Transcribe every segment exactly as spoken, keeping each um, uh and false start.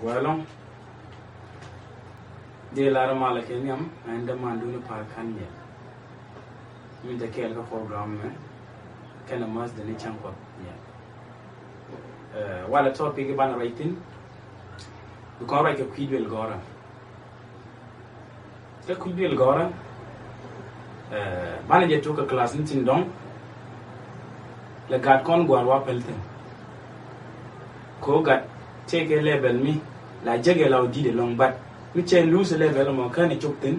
Wälɔ̱ŋ. Dee lar malɛ kɛ nhiam, ɛn dämandun pa̱a̱r ka̱n yɛ. Min te kɛɛl kä program mɛ kɛnɛ mäth deni cäŋ Kuɔth yɛ. Walɛ topic banɛ ruac thi̱n. Bi kɔn ruac kɛ kui̱ duël gɔ̱rä. Kä kui̱ duël gɔ̱rä, banɛ jɛ tuk kɛ class ni tin dɔ̱ŋ. Lɛ gat kɔn gua̱a̱r wa päl thi̱n. Ko gat tëëkɛ level mi la jek yɛ la wä di̱t ɛlɔ̱ŋ, but mi cɛ lose level mɔ känɛ cop thi̱n.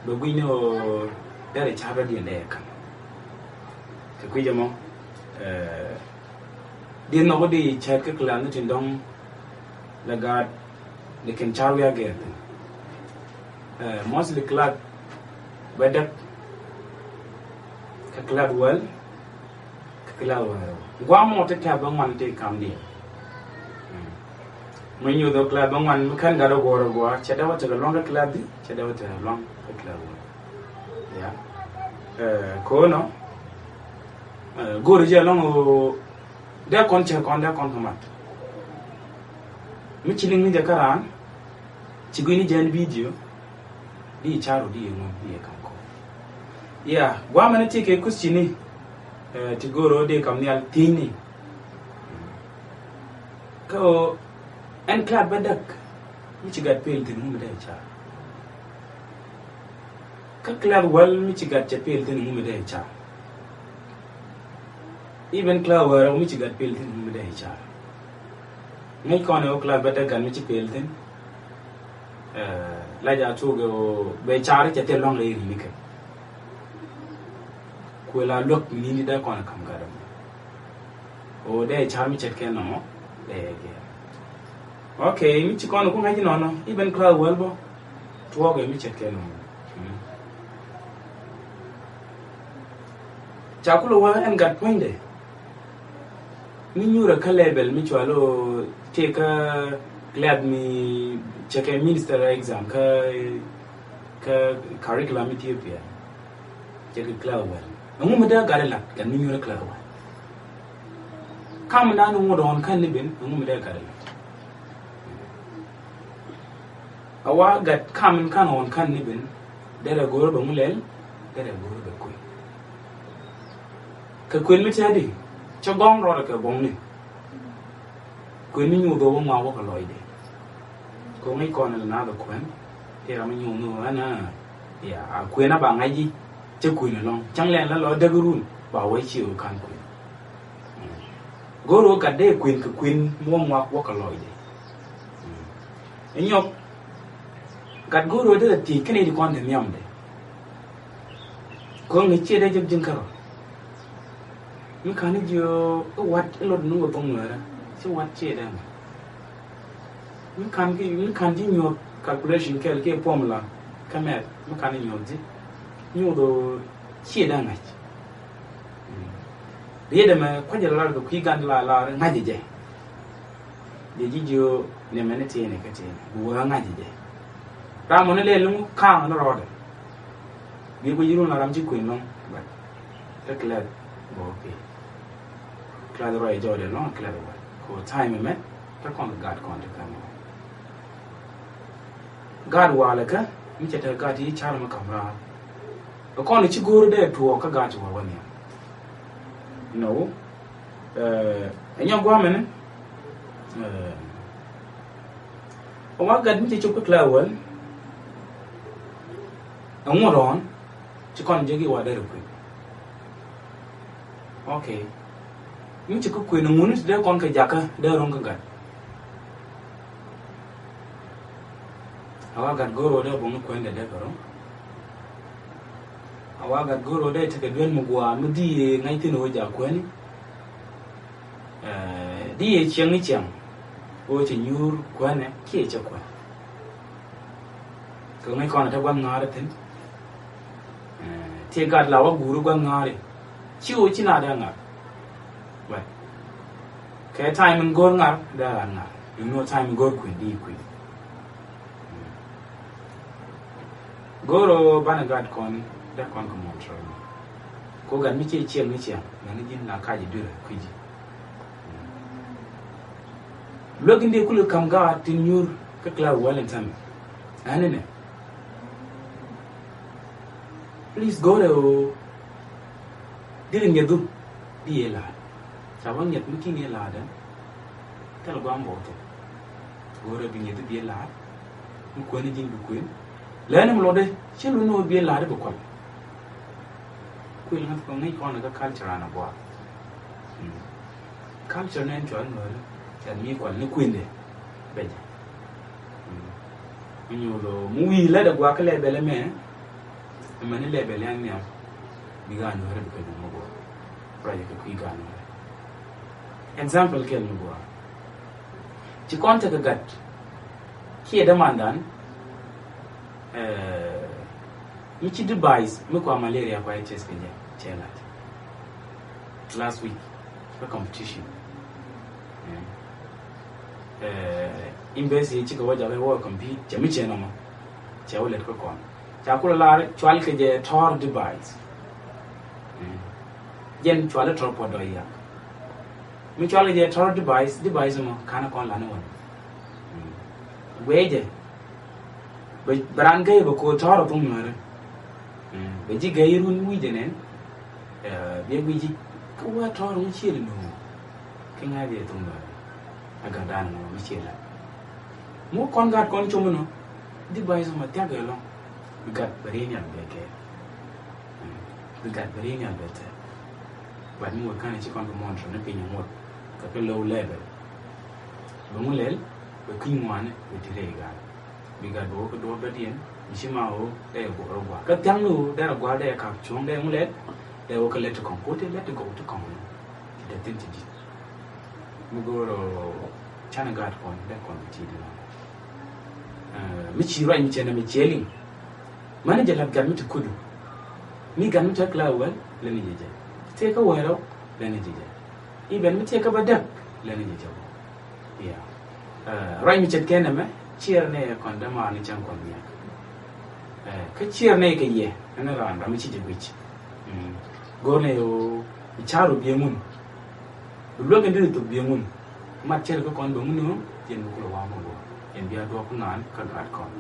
Bɛ gui̱ny ni ɣöö derɛ ca̱r rɔ̱diɛn dee ka̱n. Kɛ kui̱ jɛ mɔ, di nhɔk di cɛɛt kä class ni tin dɔ̱ŋ. Lɛ gaat di kɛn ca̱r wi̱i̱ a gɛɛr thi̱n. Mostly class bɛ däk kä class wäl kä class wäl. Guam mɔ ti tɛ̈ bä ŋuan ti kam diɛ. Mi nyuth ɔ class bä ŋuan mi kän gat ɔ guɔr ɔ guɔr cɛ dee wä tekɛ luaŋ kä class di, cɛ dee wä tekɛ luaŋ kä class wäl. Ya. Ko̱nɔ go̱o̱r jɛ lɔŋ ɣöö dee kɔn cɛ kɔn dee kɔn kä mat. Mi ci liŋ ni jɛ kä raan ci gui̱ni jɛ ɛn video. Di ca̱r ɔ di yɛ ŋun di yɛ kam kɔ. Ya, guamɛ ni ti kɛ kuthcini ti go̱o̱r ɔ di kam nhial thi̱ni. Kä ɣöö ɛn class bä däk mi ci gat pel thi̱n ŋu mi dee ca̱r. Kä class wäl mi ci gat cɛ pel thi̱n ŋu mi dee ca̱r. Even class wäl mi ci gat pel thi̱n ŋu mi dee ca̱r. Ŋäc kɔn ɛ ɣöö class bä däk gat mi ci pel thi̱n. La ja thuk ɛ ɣöö bɛ ca̱r cɛ thil luaŋ rɛy ri̱ni kɛ. Kuël a luäk mi ni̱n di dee kɔn ɛ kam gat ɛmɔ. Ɣöö dee ca̱r mi ce̱tkɛ nɔmɔ dee gɛr. Ok, mi ci kɔn ku ŋa̱c inɔnɔ, even class wäl bä tuɔɔk ɛ mi ce̱tkɛ nɔmɔ. Ca kulɛ wä ɛn gat puɔ̱nydɛ. Mi nyuurɛ kä level mi cɔal ɣöö tëë kä class mi cɛ kɛ minister exam kä kä curriculum Ethiopia. Cɛ kɛ class wäl. Ɛŋu mi dee gat ilak kɛ mi nyuurɛ class wäl. Kam dan ŋuɔ̱t ɣɔn kän ni ben ɛŋu mi dee gat ilak. A wa gat kam in kan ɣɔn kan ni ben derɛ go̱o̱r bɛ ŋu lɛl derɛ go̱o̱r bɛ kuël. Kɛ kuël mi tiadi cɛ gɔŋ rɔɔdɛ kɛ gɔŋni. Kuël mi nyuuth ɣöö wä ŋuak wä kɛ lɔcdɛ. Kɛ ŋäc kɔn in la naath ɛ kuɛn ti ram mi nyuuth ni ɣöö ɛn a ya a kuën a ba ŋa̱c ji̱. Cɛ kuën ɛlɔ̱ŋ cäŋ lɛn la lɔ däk run ba wä ci ɣöö kan kuën. Go̱o̱r ɣöö gat dee kuën kɛ kuën mi wä ŋuak wä kɛ lɔcdɛ. Ɛ nyɔk gat go̱o̱r ɣöö derɛ thiec kɛnɛ di kɔn te nhiamdɛ. Ko̱ŋ ɛ ciɛ dee jek ji̱n kärɔ̱. Mi ka̱n i̱ jiö i̱ wat i̱ lot nuŋ kɛ thoŋ nuɛɛrä ci wat ciɛ dee ŋa̱c. Mi ka̱n ki mi ka̱n ji̱ nyuɔ̱th calculation kɛl kiɛ formula kä math mi ka̱n i̱ nyuɔ̱th ji̱ nyuɔ̱th ɣöö ciɛ dee ŋa̱c. Riet ɛmɛ kua̱c ɛ lar kɛ kui̱ gan la lar ŋa̱c ɛ jɛ. Jɛ ji̱ jiö nɛmɛ ni tëënɛ kä tëënɛ bi wee ŋa̱c ɛ jɛ. Ram mɔ ni lɛl ni ŋu ka̱a̱ŋ ni rɔɔdɛ. Bi ku ji̱ run la ram ci kuëny lɔ̱ŋ bɛ kä class bä pay. Class rɔy jɔɔdɛ lɔ̱ŋ class bä ko time ɛmɛ. Te kɔn kɛ gaat kɔn te kɛn ɔ. Gaat walɛ kä mi cɛ te gaat ti ca̱r mi kam raar. Ɛ kɔn ci go̱o̱r dee tuɔɔk kä gaat ti wä wä nhiam. Nɔ ɛ nyɔk guamɛ ni ɛ wa gat mi cɛ cop kä class wäl. Ɛ ŋuɔ̱t ɔn ci kɔn jek i̱ wa dee rɛ kui̱. Ok. Mi ci kä kuën ŋuni ti dee kɔn kɛ jakä dee ro̱ŋ kä gat. A wa gat go̱r wä dee bo̱ŋ kuën dee dee kɛ ro̱ŋ. A wa gat go̱r wä dee tekɛ duel mi gua̱a̱ mi di yee ŋa̱c thi̱n wä ja̱ kuäni. Di yee ciɛŋ ni ciɛŋ wä ci nyuur kuänɛ kiɛ cɛ kuän. Kɛ ŋäc kɔn a te gua̱n ŋa̱a̱ri thi̱n. Ti gat la wä guuri gua̱n ŋa̱a̱ri. Ci wä ci na dee ŋa̱r. But kɛ time in go̱r ŋa̱r dee ɣa̱r ŋa̱r. You know time in go̱r kui̱ di kui̱. Go̱r ɔ banɛ gat kɔn dee kɔn kɛ mɔn trɔl. Ko gat mi ci ciɛŋ ni ciɛŋ mɛn ni ji̱n la kac i̱ dui̱rɛ kui̱ ji̱. Luäk in dee kulɛ ka̱m gaat tin nyuur kä Class Twelve ɛn täämɛ. Ɛn inɛ. Please go̱rɛ ɣöö deri ŋi̱ethu bi yɛ la̱a̱t. Ca bä ŋi̱eth mi ki̱n yɛ la̱a̱t ɛn. Thil gua̱a̱m bɔɔth ɛn. Go̱rɛ bi ŋi̱ethu bi yɛ la̱a̱t. Mi kuɛn ji̱n bi kuɛn. Lɛni mi lotdɛ ci luni ɣöö bi yɛ la̱a̱t bi kual. Kuil ŋäth kɔn ŋäc kɔn kä culture an a gua̱a̱. Mm. Culture nɛn cual Nuäri cɛ mi kual ni kuindɛ bɛ jɛ. Mm. Mi nyuul ɣöö mi wi̱i̱ lätdɛ gua̱a̱ kä level ɛmɛ. Ɛmɛ ni level ɛn nhiam. Bi gaat Nuäri bi kɛ nyɔk mi gua̱a̱. Ruacɛ kɛ kui̱ gaat Nuäri. Example kɛl mi gua̱a̱. Ci kɔn tekɛ gat kiɛ dämandan. Eh, mi ci device mi kua malaria kua test kɛ jɛ cɛ lat last week kä competition. Eh, invest yɛ cikɛ wä jakä wä compete cɛ mi cɛ nɔmɔ cɛ wä lɛt kä kɔn ca kulɛ lar cual kɛ jɛ tɔr device. Eh, jɛn cual tɔr puɔt dɔy yak mi cual kɛ jɛ tɔr device, device mɔ kanɛ kɔn lani wän. Guecɛ bɛ ran gɛy bɛ ko̱o̱t tɔɔr a thuŋ Nuäri. Bɛ ji̱ gɛy run wi̱cɛ nɛn. Biɛ guici kä wä tɔɔr ŋu ciël nu. Kä ŋa̱ biɛ thuŋ Nuäri a gat dan ŋu mi ciël la. Mu kɔn gat kɔn cum nɔ. Di bay suma thiak ɛlɔŋ. Bi gat bɛ ri nial bɛ kɛ. Bi gat bɛ ri nial bɛ tɛ. Bat mi wä kanɛ ci kɔn bi mɔn tɔ ni piny ŋuɔt. Kä kä low level. Bɛ ŋu lɛl bɛ kui̱ ŋuani bɛ ti rɛy gat. Bi gat bɛ wä kä duɔ̱ɔ̱p dɔ̱diɛn mi ci ma ɣöö dee guɔr gua̱a̱ kä thia̱ŋ ni ɣöö dee rɛ gua̱a̱ dee kap cuɔ̱ŋ dee ŋu lɛl. Dee wä kä lɛt ti kɔŋ ko̱ti lɛt ti gɔw ti kɔŋ. Ti dee thin ti di̱t. Mi go̱o̱r ɔ canɛ gaat kɔn dee kɔn ti ti di nɔ. Mi ci ruac mi cɛ nɛ mi cɛ liŋ. Mani jɛ lat gat mi ti kudu. Mi gat mi ti kä Class Twelve lɛ ni jɛ jɛ. Ti kä wɛrɛ lɛ ni jɛ jɛ. Iben mi ti kä ba däk lɛ ni jɛ jɛ. Ya. Ruac mi ce̱tkɛ nɛmɛ ciɛr ni kɔn dämaar ni cäŋ kɔn miak. Kä ciɛr ni kɛ yɛ ɛn raan ram mi ci jɛ guic. Go̱r ni yo icar ru biɛ ŋun. Luäk in diri thok biɛ ŋun. Mat ciɛr kä kɔn bɛ ŋun yo jɛn bi kulɛ wa mɔ luɔ. Jɛn bia duɔk ŋaan kä gaat kɔn.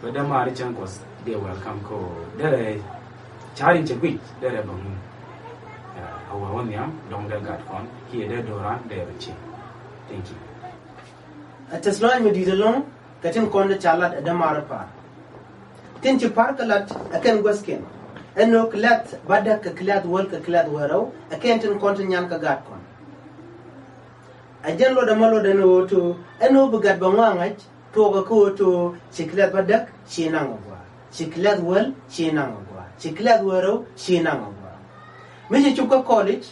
Bɛ dämaar ni cäŋ Kuɔth diɛ welcome ko derɛ. Car in cɛ guic derɛ bä ŋun. A wä wä nhiam dɔŋ dee gat kɔn kiɛ dee do̱ran dee rɛ ci. Thank you. A tɛth lɔny mi di̱i̱t ɛlɔ̱ŋ kɛ tin kɔn dee ca lat ɛ dämaar ɛ pa̱a̱r. Tin ci pa̱a̱r kɛ lat ɛ kɛn guäthkiɛn. Ɛn ɣöö kɛ Class Twelve kɛ Class Twelve kɛ Class Twelve ɛ kɛn tin kɔn ti nyan kɛ gat kɔn. Ɛ jɛn luɔt ɛmɔ luɔt ɛn ɣöö to ɛn ɣöö bi gat bɛ ŋɔaŋ ŋa̱c. Tuɔɔkä kä ɣöö to ci Class Twelve ci naŋ a gua̱a̱, ci Class Twelve ci naŋ a gua̱a̱, ci Class Twelve ci naŋ a gua̱a̱. Mi ci cop kä college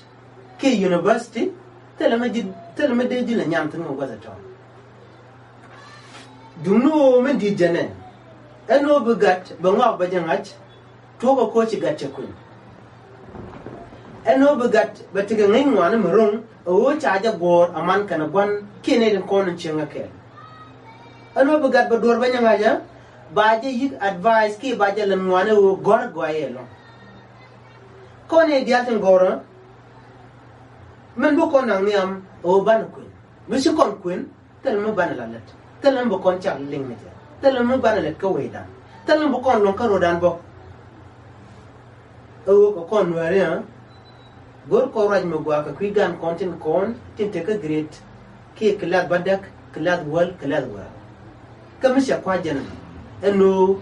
kiɛ university thilɛ mi ji̱ thilɛ mi dee ji̱ lɛ nyam thi̱n ŋɔ gua̱th a tɔ̱. Duŋni ɣöö mi di̱i̱t jɛ nɛn ɛn ɣöö bi gat bɛ ŋɔak bɛ jɛ ŋa̱c. Tuɔɔkä koci gat cɛ kui̱n. Ɛn ɣöö bi gat bɛ tekɛ ŋäc ŋuani mi ro̱ŋ ɛ ɣöö ca jɛ guɔ̱ɔ̱r a man kɛnɛ gua̱n kiɛ nɛy tin kɔn in cieŋ ɛ kɛɛl. Ɛn ɣöö bi gat bɛ duɔ̱ɔ̱r bä nyɛ ŋa̱cä ba jɛ yi̱k advice kiɛ ba jɛ lɛn ŋuani ɛ ɣöö gɔ̱r gɔaaɛ ɛlɔ̱ŋ. Kɔn i̱ diaal tin gɔ̱rä min bi kɔn naŋ nhiam ɛ ɣöö banɛ kuën mi ci kɔn kuën. Thilɛ mi banɛ la lät. Thilɛ mi bi kɔn cak liŋ ni jɛ. Thilɛ mi banɛ lät kä wecdan. Thilɛ mi bi kɔn luɔ̱ŋ kä ro̱dan bä. Ɛ ɣöö kɛ kɔn nuääri ɣä. Go̱r kɔn ruac mi gua̱a̱ kɛ kui̱ gan kɔn tin kɔn tin tekä grade. Kiɛ Class Twelve, Class Twelve, Class Twelve. Kä mi cɛ kua̱c jɛn ɛn ɣöö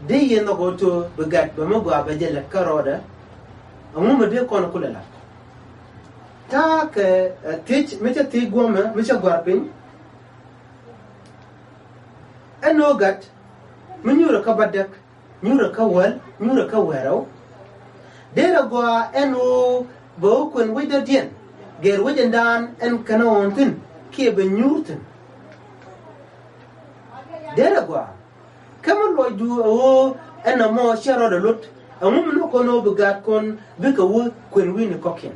dee yɛn nhɔk ɣöö to bi gat bɛ mi gua̱a̱ bɛ jɛ lät kä rɔɔdɛ. Ɛŋu mi dee kɔn kulɛ lat. Ta̱a̱ kɛ thiec mi cä thiec guɔ̱mɛ mi cä gɔ̱a̱r piny. Ɛn ɣöö gat mi nyuurɛ kä bädäk, nyuurɛ kä wäl, nyuurɛ kä wäl rɛw. Derɛ gɔaa ɛn ɣöö bɛ wä kuën wec dɔ̱diɛn gɛr wec ɛn daan ɛn kɛn ɣɔ̱ɔ̱n thi̱n kiɛ bɛ nyuur thi̱n. Derɛ gɔaa. Kä mi luɔcdu ɛ ɣöö ɛn nɔmɔ cɛ rɔɔdɛ lot ɛŋu mi ni kɔn ɣöö bi gat kɔn bikɛ wä kuën wi̱i̱ni kɔ̱kiɛn.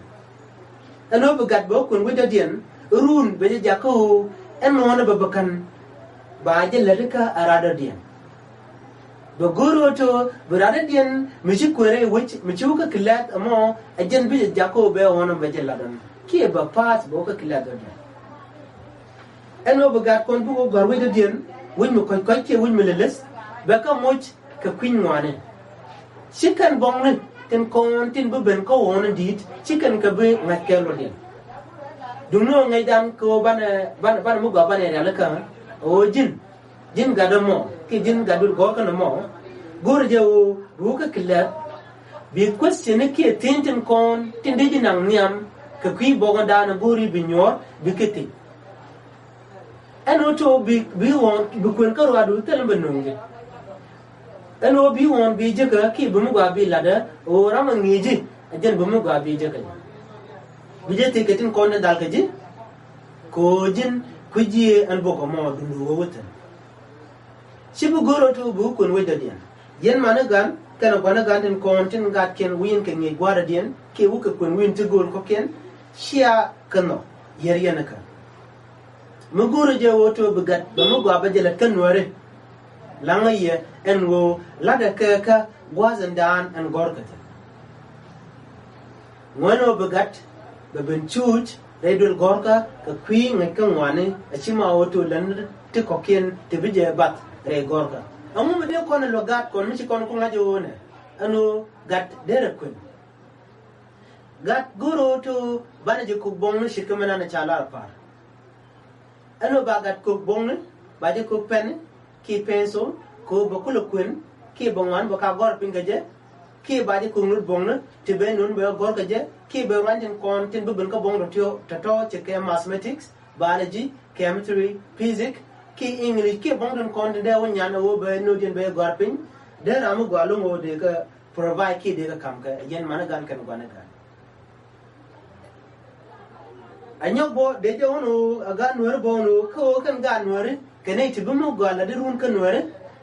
Ɛn ɣöö bi gat bɛ wä kuën wi̱i̱ dɔ̱diɛn run bɛ jɛ jakä ɣöö ɛn ɣɔ̱ɔ̱n ɛ bɛ bɛ kän ba jɛ läti kä ɛ rat dɔ̱diɛn. Bɛ go̱o̱r ɣöö to bi radädiɛn mi ci kueer rɛy wec mi ci wä kä kɛ lɛth ɛmɔ, ɛ jɛn bi jɛ jak kä ɣöö bɛ ɣɔn ɛmɔ bɛ jɛ lat ɛn kiɛ bɛ pass bɛ wä kä kɛ lɛth ɣöö diɛn. Ɛn ɣöö bi gat kɔn bi wä gɔ̱a̱r wecdädiɛn, wec mi kɔ̱c kɔ̱c kiɛ wec mi lɛ leth, bɛ kä moc kɛ kui̱ny ŋuani. Ci kɛn buɔ̱ŋni tin kɔn tin bi ben kä ɣɔn in di̱i̱t, ci kɛn kɛ bi ŋa̱c kɛ luɔtdiɛn. Duŋni ɣöö ŋäcdan kɛ ɣöö banɛ, banɛ, banɛ mi gɔaa banɛ rialikä ɣöö ji̱n, ji̱n gatdä mɔ kiɛ ji̱n gat duël gɔ̱rkä ni mɔ. Go̱o̱rɛ jɛ ɣöö bi wä kä kɛ lɛth, bi question ni kiɛ thi̱n tin kɔn tin dee ji̱ naŋ nhiam kɛ kui̱ buɔ̱kändan, go̱o̱ri bi nyuɔ̱ɔ̱r bi kɛ thi̱n. Ɛn ɣöö to bi, bi ɣɔn bi kuën kä ruaadu thil mi bɛ nöŋ jɛ. Ɛn ɣöö bi ɣɔn bi jekä kiɛ bi mi gɔaa bi latdä ɣöö ram a ŋi̱i̱ci, ɛ jɛn bi mi gɔaa bi jekä jɛ. Bi jɛ thiec kɛ tin kɔn ni dhal kä ji̱, kɛ ɣöö ji̱n kui̱ ji̱ ɛn bok ɛmɔ duŋdu ɣöö wä thi̱n. Ci bi go̱o̱r ɣöö to bi wä kuën wecdädiɛn. Yɛn mani gan kɛnɛ gua̱ni gan tin kɔn tin gatkiɛn wi̱i̱n kɛ ŋi̱i̱c gua̱a̱rädiɛn kiɛ wä kɛ kuën wi̱i̱n ti gööl kɔ̱kiɛn, cia kɛ nhɔk yɛr yɛn kä. Mi go̱o̱rä jɛ ɣöö to bi gat bɛ mi gɔaa bä jɛ lät kä Nuääri. Laŋä yɛ ɛn ɣöö la̱tdɛ kɛ kä gua̱a̱th ɛn daan ɛn gɔ̱rkä jɛ. Ŋuɛ̈ni ɣöö bi gat bɛ ben cuuc rɛy duël gɔ̱rkä kɛ kui̱ ŋäc kä ŋuani, a ci ma ɣöö to län ti kɔ̱kiɛn ti bi jɛ bath rɛy gɔ̱rkä. Ɛŋu mi dee kɔn ɛ luäk gat kɔn mi ci kɔn ku ŋa̱c ɣöö nɛ ɛn ɣöö gat derɛ kuën. Gat go̱o̱rä ɣöö to banɛ jɛ kök buɔ̱ŋni ce̱tkɛ mi nan ɛ ca lar pa̱a̱r. Ɛn ɣöö ba gat kök buɔ̱ŋni, ba jɛ kök pɛn kiɛ pencil, kɛ ɣöö bɛ kulɛ kuën kiɛ bɛ ŋuan bɛ ka gɔ̱r piny kɛ jɛ, kiɛ ba jɛ kök nut buɔ̱ŋni ti bɛ nun bɛ gɔ̱r kɛ jɛ, kiɛ bɛ ruany tin kɔn tin bi ben kä buɔ̱ŋ tɔ̱tɔ̱, tɔ̱tɔ̱ ce̱tkɛ mathematics, biology, chemistry, physics, kiɛ English, kiɛ buɔ̱ŋ tin kɔn tin dee wä nyan ɛ ɣöö bɛ nöödiɛn bɛ gɔ̱r piny. Dee ram mi gɔaa lo̱ŋ ɣöö dee kɛ provide kiɛ dee kɛ ka̱m kɛ, yɛn mani gan kɛnɛ gua̱ni gan. A nyɔk bɔ dee jɛ wun wu a gaat Nuääri bɔ wun wu kä wu kɛn gaat Nuääri kɛ nɛy ti bi mi gɔaa la di run kä Nuääri.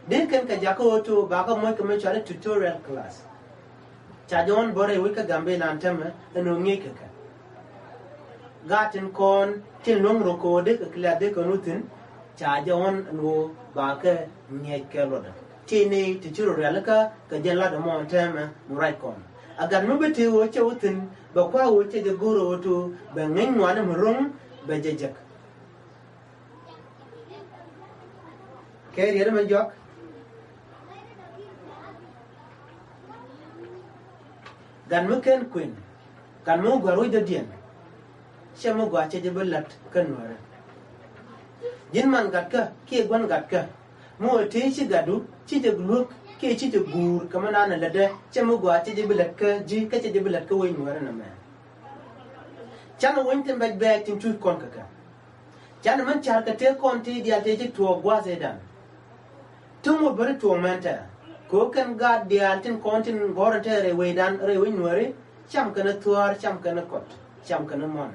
Dee kɛn kɛ jakä wu to ba kä moc kɛ mi cuali tutorial class. Ca jɛ wun bɔ rɛy wec kä Gambia lan tɛmɛ ɛn wu ŋi̱i̱c kɛ kɛ. Gaat tin kɔn tin luäŋ rok kɛ wu dee kɛ clear dee kɛ nu thi̱n. Ca jɛ wun ɛn wu ba kɛ ŋi̱eec kɛ luɔtdä. Ti ni ti ci rɔ rialikä kɛ jɛn lat ɛmɔ tɛmɛ mi ruac kɔn. A gat mi bi ti ɣöö cɛ wä thi̱n bɛ kua̱r ɣöö cɛ jɛ go̱o̱r ɣöö to bɛ ŋäc ŋuani mi ro̱ŋ bɛ jɛ jek. Kɛ riet ɛmɛ jɔak. Gat mi ken kuën, gat mi gɔ̱a̱r wecdädiɛn. Cɛ mi gɔaa cɛ jɛ bi lat kä Nuäärä. Ji̱n man gatkä kiɛ gua̱n gatkä. Mi wä tëë ci gatdu ci jɛ luäk kiɛ ci jɛ guur kɛ mi naan ɛ lätdɛ, cɛ mi gɔaa cɛ jɛ bi lät kä ji̱ kä cɛ jɛ bi lät kä wec Nuäärä nɛmɛ. Canɛ weny tin bɛc bɛɛc tin cuc kɔn kɛ kɛ. Canɛ mɛn ca̱r kɛ tëë kɔn tëë diaal tëë ci tuɔɔk gua̱a̱th ëëdan. Ti ŋot bä ri tuɔɔk mɛn tɛ̈ kɛ ɣöö kɛn gaat diaal tin kɔn tin gɔ̱rä tɛ̈ rɛy wecdan rɛy wec Nuääri. Cam kɛn thua̱a̱r, cam kɛn kɔt, cam kɛn muɔ̱n.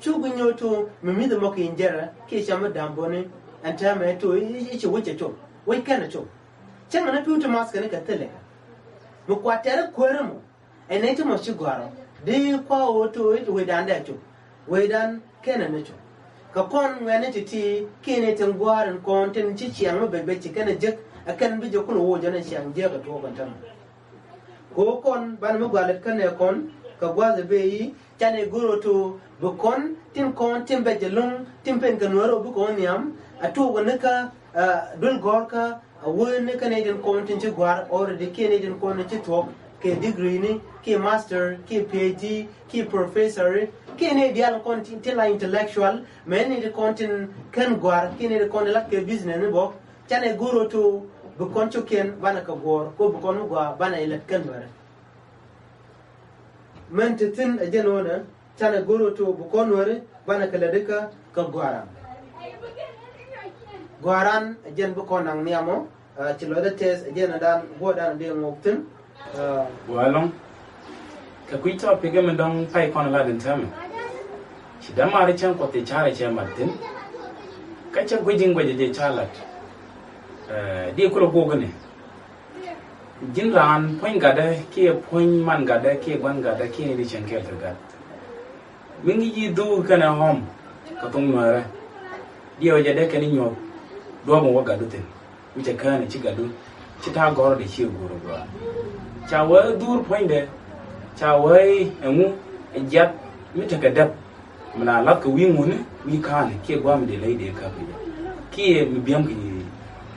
Cuk bi nyuɔ̱th to mi mi̱th mɔ kɛ in jɛrɛ kiɛ cam mi da̱a̱m boni. Ɛn täämɛ to i̱ ci wec cɛ cop, wec kɛn ɛ cop. Cäŋ ni pi̱w ti math kɛn kɛ thilɛ kɛ mi kuat tɛr kuäärä mɔ. Ɛn nɛy ti mɔ ci gɔ̱a̱r ɔ di kua ɣöö to i̱ wecdan dɛ cop, wecdan kɛn ɛ ni cop. Kɛ kɔn ŋuɛ̈tni ti̱ti̱ kiɛ nɛy tin gua̱a̱r in kɔn tin ci ciaŋ mi bɛc bɛc ci kɛn ɛ jek, ɛ kɛn bi jɛ kulɛ woc jɔn ɛ ciaŋ jiäk ɛ tuɔɔk ɛn täämɛ. Kɛ ɣöö kɔn banɛ mi gɔaa lät kä nɛ kɔn kɛ gua̱a̱th ëë bëë i̱ canɛ go̱r ɣöö to bi kɔn tin kɔn tin bɛc ɛlɔ̱ŋ tin pen kɛ Nuäär ɣöö bi kɔn nhiam. A tuɔɔk ɛ ni kä, ɛ, duel gɔ̱rkä, a wee ni kä nɛy tin kɔn tin ci gua̱a̱r already kiɛ nɛy tin kɔn tin ci thuɔ̱k kɛ degree ni kiɛ master kiɛ PhD kiɛ professor kiɛ nɛy diaal kɔn tin, tin la intellectual. Mɛ nɛy tin kɔn tin kɛn gua̱a̱r kiɛ nɛy tin kɔn tin lat kɛ business ni bɔ. Canɛ go̱r ɣöö to bi kɔn cɔkiɛn banɛ kɛ guɔ̱ɔ̱r kɛ ɣöö bi kɔn mi gɔaa banɛ ilɛt kɛn Nuäärä. Mɛn ti thi̱n ɛ jɛn ɣöö nɛ canɛ go̱r ɣöö to bi kɔn Nuääri banɛ kɛ lɛt ikä kɛ gɔ̱a̱ran. Gɔ̱a̱ran ɛ jɛn bi kɔn naŋ nhiam ɔ, ɛ, ci lɔcdä tɛth ɛ jɛn ɛ daan guɔ̱ɔ̱rdan ɛ dee ŋuɔk thi̱n. Gua̱a̱ ɛlɔ̱ŋ. Kɛ kui̱ tɔpik ɛmɛ dɔ̱ŋ pay kɔn lat in täämɛ. Ci dämaari cäŋ Kuɔth ti ca̱rɛ cɛ mat thi̱n. Kä cä guic in guɛcɛ jɛ ca lat. Ɛ, di kulɛ guɔk ni. Ji̱n raan puɔ̱ny gatdä kiɛ puɔ̱ny man gatdä kiɛ gua̱n gatdä kiɛ ni di cieŋ kɛɛl ti gat. Mi ŋi̱i̱c yi dhuk kɛnɛ ɣɔm kɛ thoŋ Nuäärä. Diɛw jɛ dee kɛn inyuɔ̱th duɔ̱ɔ̱p in wä gatdu thi̱n. Wi̱cɛ kään i̱ ci gatdu. Ci ta̱a̱ gɔ̱rä dee ciɛ go̱o̱r gɔaa. Ca wee dhur puɔ̱nydɛ. Ca wee ɛŋu ɛ jiath mi tekɛ däp. Mi la lath kɛ wi̱i̱ ŋuni wi̱i̱ ka̱a̱ni kiɛ gua̱a̱mi dee ley dee käp kɛ jɛ. Kiɛ mi biɛm kɛ,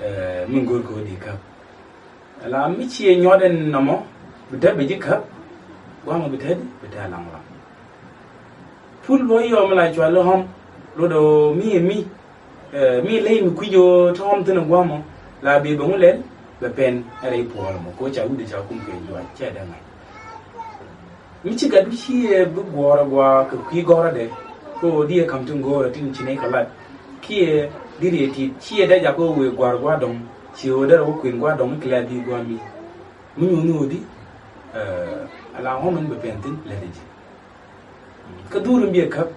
eh, mi go̱o̱r kɛ wä dee käp. La mi ciɛ nyuɔt ɛn nɔmɔ bi däp bɛ ji̱ käp. Gua̱a̱mi bi te di bi te laŋ laŋ. Pul bä yɔm la cual hɔm lotdɔ mi mi, eh, mi ley mi kui̱c ɣöö te hɔm thin guamɔ la bi bɛ ŋu lɛl bɛ pɛn rɛy puɔl mɔ ko ca wut ca kum kɛ juac cɛ dɛ ŋa̱c. Mi ci gat wi̱ci ɛ bi guɔrɛ gua kɛ kui̱ gɔrɛ dɛ ko di ɛ kam tin gɔrɛ tin ci nɛy kɛ lat kiɛ di riɛ tit ci ɛ dɛ jak ko wee guar gua dɔŋ ci ɣöö dɛ rɛ wä kuin gua dɔŋ mi kɛ lɛ bi gua mi. Mi nyuun ni ɣöö di, eh, ala hɔm in bɛ pɛn thin lɛ dɛ ji̱. Kä dhuri mi biɛ käp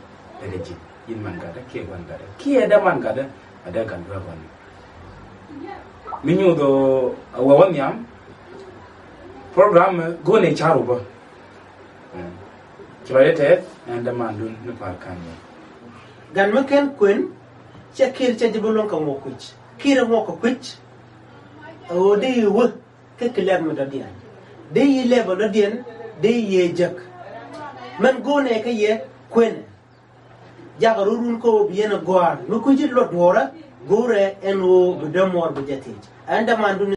ɛ dee ji̱ in man gatdä kiɛ gua̱n gatdä kiɛ dee man gatdä. Ɛ dee gan duɛ gua̱n. Mi nyuuth ɛ wä wä nhiam. Program go̱o̱nɛ car wä bä. Ci lɔcdä tɛth ɛn dee man dun ni par kan yɛ. Gan mi kɛn kuen cɛ kir cɛ ji̱ bi luɔ̱ŋ kɛ ŋuɔk kui̱c kir ŋuɔk kɛ kui̱c. Ɛ ɣöö dee wä. Kä kɛ lɛp mi dɔ̱diɛn dee yi lɛp ɔ dɔ̱diɛn dee yi jek. Mɛn go̱o̱nɛ kä yɛ kuenɛ. Jakɛ rurun kä ɣöö bi yɛn ɛ gɔ̱a̱r mi kui̱ci luɔt duɔ̱ɔ̱rä. Go̱o̱rɛ ɛn ɣöö bi dämuɔɔr bi jɛ thiec ɛn dämandun.